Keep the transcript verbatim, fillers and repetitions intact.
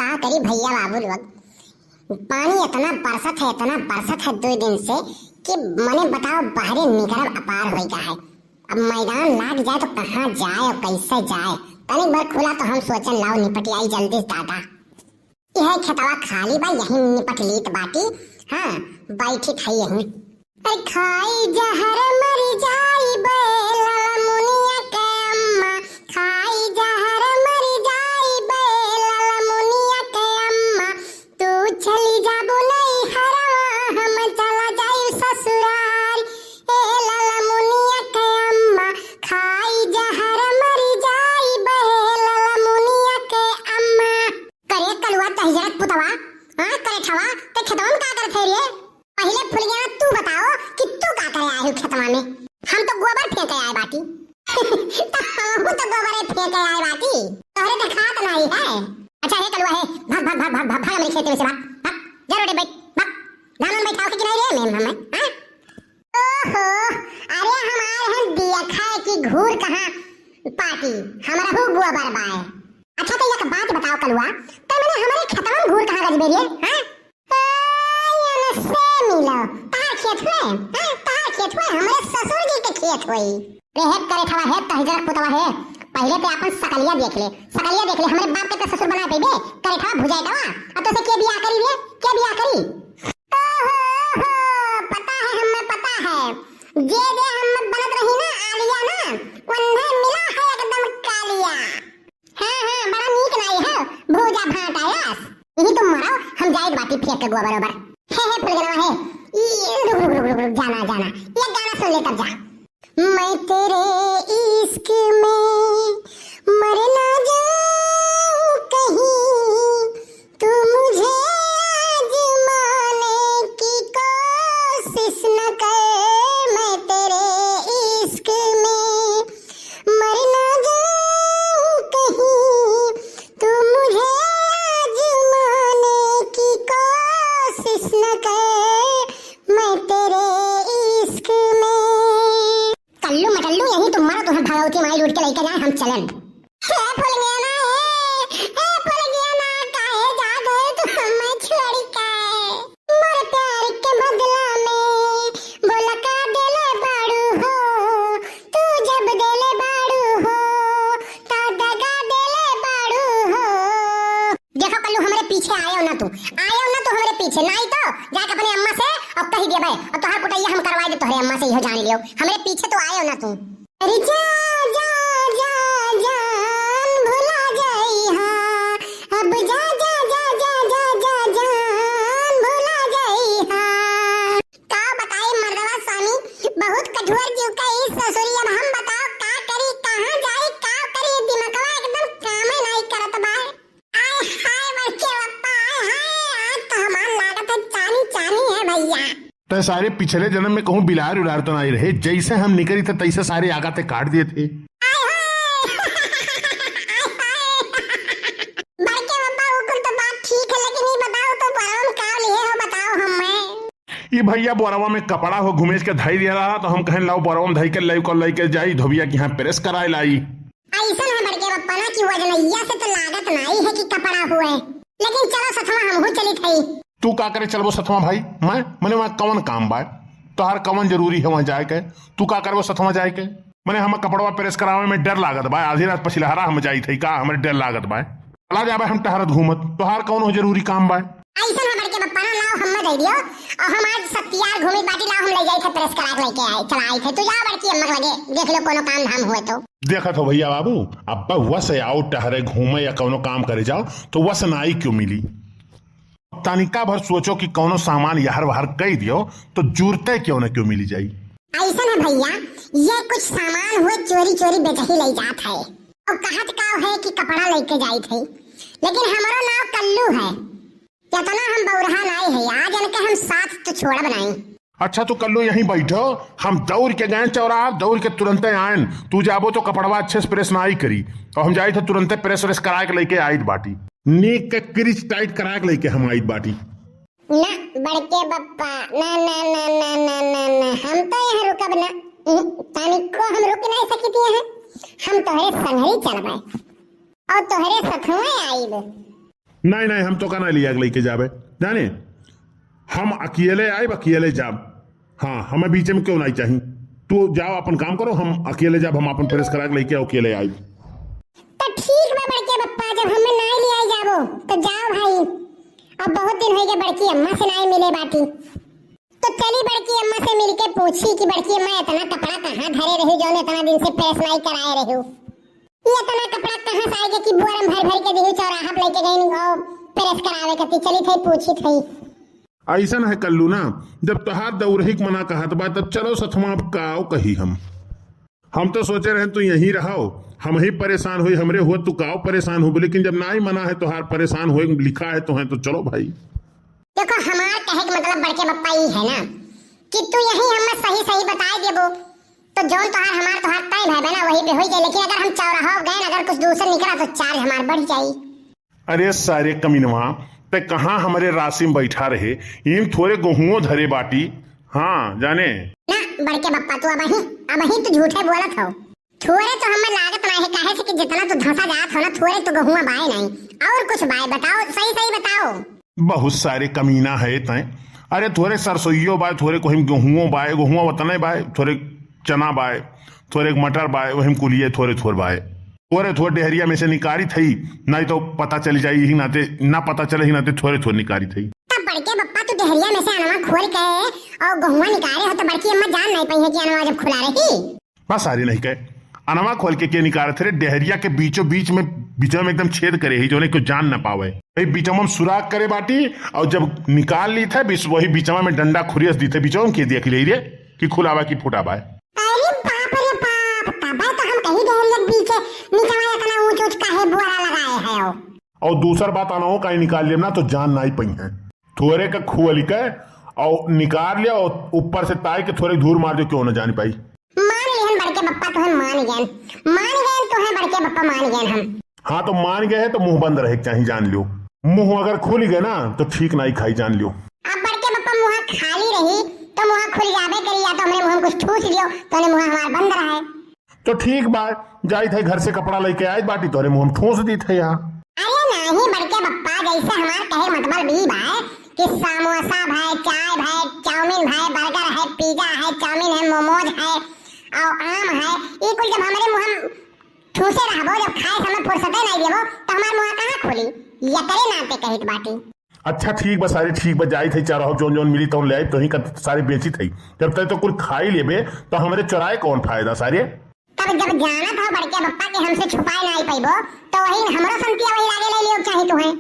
का करी भइया बाबू लोग, पानी इतना बरसत है, इतना बरसत है दुइ दिन से कि मने बताओ, बहरे निकरब अपार होइ गा है। अब मैदान लाग जाए तो कहाँ जाए और कैसे जाए? तनिक भर खुला तो हम सोचन लाओ निपट आई जल्दी से दादा। यह खेतवा खाली बा, यहीं निपट लीत बाटी। हाँ, बैठी थई यहीं। अरे खाई जहर मर जाई बे ललमुनिया के अम्मा, खाई जहर मर जाई बे ललमुनिया के अम्मा, तू चली जाबू नैहरवा, हम चला जाई ससुरार। ए ललमुनिया के अम्मा, खाई जहर मर जाई बे ललमुनिया के अम्मा। करे कलुआ तहिजरक पुतवा, हाँ, करे ठवा, ते खेतवा में का करत है रे? पहिले फुलगेना तू बताओ कि तू का करे आए हो खेतवा में? हम तो गोबर फेंके आए बाटी। तो हमहू तो गोबरे फेंके आए बाटी, तोहरे देखात नहीं है। अच्छा हे कलुआ हे, भाग, भाग, भाग, भाग, भाग, भाग हमरे खेते में से भाग, भाग, जा रोडे बैठ, भाग। धान उन बैठाओ के कि नहीं रे में हमें, हाँ? ओहो, अरे हमार हम दिया खाए कि घूर कहाँ पाटी, हमरहू गोबर बाए। अच्छा तो एक बात बताओ कलुआ, तो मैंने हमारे खेतवा में घूर कहाँ गजबे रे, हाँ? तो यन से मिलो, तहार खेत हुए, हाँ? तहार खेत हुए, हमरे ससुर जी के खेत हुई। रे हे करे ठवा हे, तहिजरक पुतवा हे, पहिले ते आपन सकलिया देख ले, सकलिया देख ले, हमरे बाप के ते ससुर बना पइबे, करे ठवा भुजाए ठवा, अब तो से के बियाह करी रे, के बियाह करी? ओहो हो, पता है, हमें पता है। जे जे हम बनत रही ना आलिया ना, उन्हें मिला है एकदम कालिया। हाँ, हाँ, बड़ा नीक नाई है, भूजा भांटा यस। यही तुम मरो, हम जाइत बाटी फेंक के गोबर ओबर। हे, हे, फुलगनवा हे। ई, रुक, रुक, रुक, रुक, रुक, जाना, जाना। ये गाना सुन ले तब जा। मैं तेरे इश्क में मर ना जाऊं कहीं, तू मुझे आजमाने की कोशिश न कर, मैं तेरे इश्क में मर ना जाऊं कहीं, तू मुझे आजमाने की कोशिश न कर, मैं तेरे इश्क में। कल्लू मटल्लू, यहीं तुम मरो, तुम्हें भगवती माई लूट के लेके जाए, हम चलन। हे फुलगेना, हे, हे फुलगेना, काहे जा गए तू हमें छोड़ के? मोर प्यार के बदला में बोला का देले बाड़ू हो, तू जब देले बाड़ू हो, ता दगा देले बाड़ू हो। देखो कल्लू, हमरे पीछे आयो ना तू, आयो ना तू हमरे पीछे, नाई तो जाके अपने अम्मा से और कही देबे, और तोहार कुटैया हम करवाई दे तोहरे अम्मा से, इहो जान लियो, हमरे पीछे तो आयो ना तू। अरे जा, जा, जा, जान भुला जाई हा, अब जा, जा, जा, जान भुला जाई हा। का बताई मर्दवा स्वामी, बहुत कठोर जीव का ई ससुरी। अब हम बताओ का करी, कहाँ जाई, का करी, दिमगवा एकदम कामे नाई करत बा। आय हाय बड़के बप्पा, आय हाय, आज तो हमार लागत है चानी चानी है भइया। तै सारे पिछले जन्म में कहूँ बिलार उलार तो नाई रहे, जैसे हम निकरी थे तैसे सारे आगा ते काट दिए थे। आय हाय, आय हाय। बड़के बप्पा, वो कुल तो बात ठीक है, लेकिन ये बताओ तो बोरवा में का लिहे हो, बताओ हमें। ई भइया बोरवा में कपड़ा हो घुमेज के धई दिया रहा, तो हम कहें लाओ बोरवा में धई के लई को लई के जाई धोबिया के यहाँ प्रेस कराए लाई। ऐसन है बड़के बप्पा ना कि वजनैया से तो लागत नाई है कि कपड़ा हुए, लेकिन चलो सथवा हमहू चलित हई। तू का करे चलबो सथवा भाई? मैं, मने वहाँ कवन काम बा? तोहार कवन जरूरी है वहाँ जाए के? तू का करबो सथवा जाए के? मने हम कपड़वा प्रेस करावे में डर लागत बा, आधी रात पछिलहरा हम जाई थई का, हमरे डर लागत बा। चला जाबे हम टहरत घूमत, तोहार कवन हो जरूरी काम बा? ऐसन है बड़के बप्पा ना, लाओ हम्मे दे दियो, और हम आज सत्तियार घूमी बाटी, लाओ हम ले जाई थे प्रेस करा के लेके आए, चला आई थे। तू जा बड़की अम्मा के लगे, देख लो कोनो काम धाम हुए तो। देखत हो भइया बाबू, अब वस आओ टहरे घूमे या कौनो काम करे जाओ तो वस नाई क्यों मिली। तनिका भर सोचो कि कौनो सामान यहर वहर कई दियो तो जूरते क्यों न क्यों मिली जाई। ऐसन है भइया, ये कुछ सामान हुए चोरी चोरी बेचही ले जात है और कहत का है कि कपड़ा लेके जाई थे, लेकिन हमरो नाव कल्लू है। इतना हम बौरहा नाई है, आज इनके हम साथ तो छोड़ब नाई। अच्छा, तू कल्लू यहीं बैठो, हम दौड़ के गए चौराहा, दौड़ के तुरंते आयन। तू जाबो तो कपड़वा अच्छे से प्रेस नाई करी, और हम जाई थे तुरंते प्रेस व्रेस करा के लेके आइत बाटी। नीक के क्रीज टाइट करा के लेके हम आइत बाटी। ना, बड़के बप्पा, ना, ना, ना, हम तो यहाँ रुकब ना। उहुं, तनिको हम रुक नहीं सकित यहाँ। हम तोहरे संगरी चलबे और तोहरे सथुए आइब। नहीं, नहीं, हम तोका ना लिया के लेके जाबे, जाने, हम अकेले आइब, अकेले जाब। हाँ, हमें बीचे में क्यों नहीं चाही। तू जाओ, अपन काम करो, हम अकेले जाब, हम अपन प्रेस करा के लेके आओ, अकेले आइब। तो ठीक बा बड़के बप्पा, जब हमें नाई लिया जाबो तो जाओ भाई। अब बहुत दिन होइ गए बड़की अम्मा से नाई मिले बाटी। तो चली बड़की अम्मा से मिलके पूछी कि बड़की अम्मा, इतना कपड़ा कहाँ धरे रही जौन इतना दिन से प्रेस नाई कराए रही? ये इतना कपड़ा कहाँ से आइगे कि बोरम भर भर के दिही, चौराहा पे लेके गई और प्रेस करावे कती। चली थई पूछी थई। ऐसन है कल्लू ना, जब तोहार दौरहिक मना कहत बा तब चलो सथमा, अब काव कही हम। हम तो सोचे रहे तू यहीं रहो, हम ही परेशान हुई, हमरे हुआ तू काव परेशान हो, लेकिन जब नाई मना है तोहार, परेशान हुए लिखा है तो है, तो चलो भाई। देखो, हमार कहे के मतलब बड़के बप्पा ई है ना कि तू यहीं हमें सही सही बताए देबो, तो जौन तोहार हमार तोहार तय भय बा ना, वही पे होई जाए। लेकिन अगर हम चौराहा गए, अगर कुछ दूसर निकला तो चार्ज हमार बढ़ जाई। अरे सारे कमीनवा, ते कहाँ हमरे राशि में बैठा रहे, इन थोरे गोहुओं धरे बाटी। हाँ जाने। ना बड़के बप्पा, तू अबही, अबही तू झूठे बोलत हो। थोरे तो हमें लागत ना है, काहे से कि जितना तू धंसा जात हो ना, थोरे तो गहुआ बाय नहीं, और कुछ बाय बताओ, सही सही बताओ। बहुत सारे कमीना है तय। अरे थोरे सरसोइयो बाय, थोरे कोहिम गेहूं बाय, गेहूं उतने बाय, थोरे चना बाय, थोरे मटर बाय, वहिम कुलिये थोरे थोर बाय। थोरे थोर डेहरिया में से निकारी थई, नहीं तो पता चल जाई, यही नाते ना पता चले, ही नाते थोरे थोर निकारी थई। तब बड़के बप्पा तू डेहरिया में से अनवा खोल के और गहुआ निकाले हो तो बड़की अम्मा जान नहीं पाई है कि अनवा जब खुला रही। बस सारी नहीं कहे। अनवा खोल के के निकालत रे, डेहरिया के बीचों बीच में, बीचवा में एकदम छेद करे ही, जोने को जान ना पावे। वही बीचवा में सुराख करे बाटी, और जब निकाल ली थे, बीच, वही बीचवा में डंडा खुरियस दी थे, बीचवा में के दिया कि ले रे, कि खुलावा कि फुटावा है। अरे बाप रे बाप, तबे तो हम कही डेहरिया के बीचे निचवा इतना ऊंच ऊंच काहे बोरा लगाए है हो। और दूसर बात, अनवो काहे निकाल लेब ना, तो जान ना ही पई है। थोरे का खोल के और निकाल लिया और ऊपर से ताई के थोरे धूर मार दो, क्यों ना जान पाई। मान लिहन बड़के बप्पा, तोहन मान गयन, मान गयन तोहे बड़के बप्पा, मान गयन हम। हाँ, तो मान गए हैं तो मुंह बंद रहे के चाही, जान लियो। मुंह अगर खुल गए ना तो ठीक नाई खाई, जान लियो। अब बड़के बप्पा मुंह खाली रही तो मुंह खुल जाबे करी, या तो हमरे मुंह में कुछ ठूस लियो तो मुंह हमार बंद रहे। तो ठीक बा, जाइत है घर से कपड़ा लेके आइत बाटी, तोरे मुंह में ठूस दीत है यहाँ। अरे नाही बड़के बप्पा, जैसे हमार कहे मतलब ई बा कि समोसा भाई, चाय भाई, चाउमीन भाई, बर्गर है, पिज्जा है, चाउमीन है, मोमोज है, और आम है, ई कुल जब हमरे मुंह में ठूसे रहबो, जब खाए समय फुर्सते नहीं देबो, तो हमार मुंह कहाँ खुली? एकरे नाते कहित बाटी। अच्छा ठीक बा सारे, ठीक बा, जाइत है, चौराहो जौन जौन मिली तौन ले आई, तोही का सारे बेचित है। जब तक तो कुल खाई लेबे तो हमरे चोराए कौन फायदा सारे? तब जब जानत हो बड़के बप्पा के हमसे छुपाए ना आई पैबो, तो वही हमरो संतिया वही लागे ले लियो चाही तुहे।